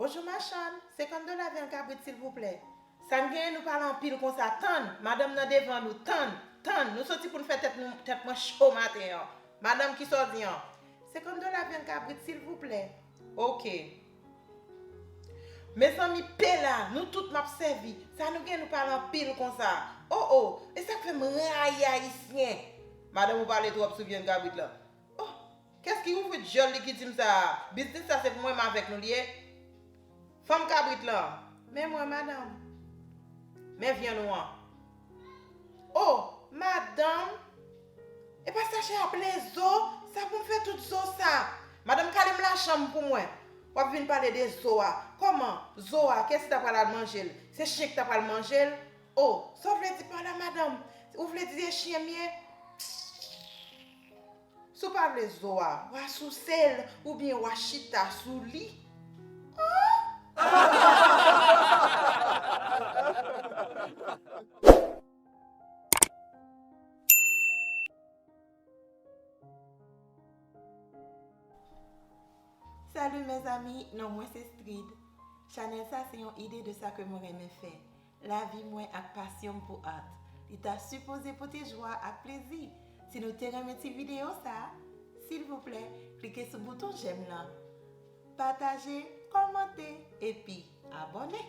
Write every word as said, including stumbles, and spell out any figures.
Bonjou machann, senkant dola vyann kabrit silvouplè. Sa n genyen nou pale anpil konsa, tann, madanm nan devan nou, tann, tann, nou soti pou n fè tèt nou, tèt mwen cho maten an. Madanm, kisa w di an? Senkant dola vyann kabrit silvouplè. Oke. Mezanmi, pe la, nou tout m ap sèvi. Sa nou gen nou pale anpil konsa? O o, e sa k fè m rayi ayisyen. Madanm ou pale twòp sou vyann kabrit lan. O, kès ki ouvri dyòl li ki di m sa? Biznis sa se pou mwen m avèk nou li ye. Fanm kabrit lan, men mwen madanm. Men vyann ou an. O, madanm, e pa sa chè a plen zo, sa pou m fè tout zo sa? Madanm kale m lachanm pou mwen. W ap vin pale de zo a. Kòman? Zo a, kiyès ki ta pral al manje l? Se chen ki ta pral manje l? O, sa w vle di pa la madanm? Ou vle di se chen m ye? Si w pa vle zo a, w a souse l oubyen w a chita sou li. Salut mes amis, non mwen se Strid. Chanèl sa se yon ide de sa ke mwen renmen fè. Lavi mwen ak pasyon m pou art. Li ta sipoze pote jwa ak plezi. Si nou te renmen ti videyo sa, silvouplè, klike sou bouton j'aime lan. Pataje, kòmante, epi abòne.